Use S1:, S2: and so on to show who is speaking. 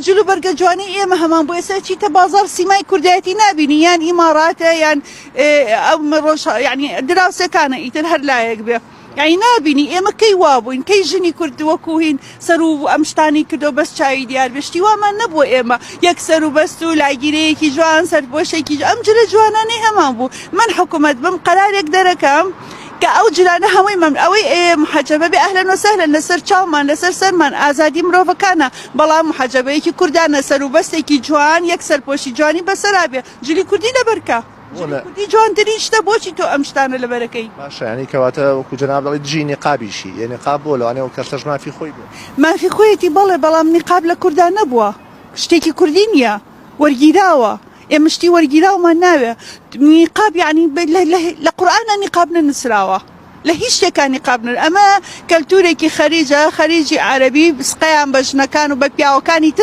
S1: جل و بەرگە جوانەی ئێمە هەمان بوو ئێستا چیتە بازاڕ سیمای کوردایەتی نابینی یان ئیماڕاتە یان ئەو ڕۆژ یعنی دراوسێکانە ئیتر هەر لایەک بێ یعنی نابینی ئێمە کەی وابووین کەی ژنی کورد وەکو هین سەر و ئەم شتانی کردو بەس چاوی دیار بێ شتی وامان نەبووە ئێمە یەک سەر و بەست و لاگیرەیەکی جوان سەرپۆشێکی ئەم جلە جوانانەی هەمان بوو من حکوومەت بم قەرارێک دەرەکەم کە ئەو جلانە هەمووی مەم ئەوەی ئێ محەجەبە بێ ئەهلەن وسەهلەن لەسەر چاومان لەسەر سەرمان ئازادی مرۆڤەکانە بەڵام محەجەبەیەکی کوردانە سەروبەستێکی جوان یەک سەرپۆشی جوانی بەسەرا بێ جلی کوردی لەبەرکە جلی کوردی جوانترین شتە بۆچی تۆ ئەم شتانە لەبەرەکەی؟
S2: باشە یانی کەواتە وەکو جەناب دەڵێی دژی نیقابیشی ئێ نیقاب بۆ لەوانەیە ئەو کەسەش مافی خۆی بێ.
S1: مافی خۆیەتی بەڵێ بەڵام نیقاب لە کوردا نەبووە شتێکی کوردی نیە وەرگیراوە ئێمە شتی وەرگیراومان ناوێ نیقاب یعنی لە قورئانا نیقاب نەنووسراوە لە هیچ شتێکا نیقاب نە ئەمە کەلتورێکی خەریجە خەریجی عەرەبی سقەیان بە ژنەکان و بە پیاوەکانی تر.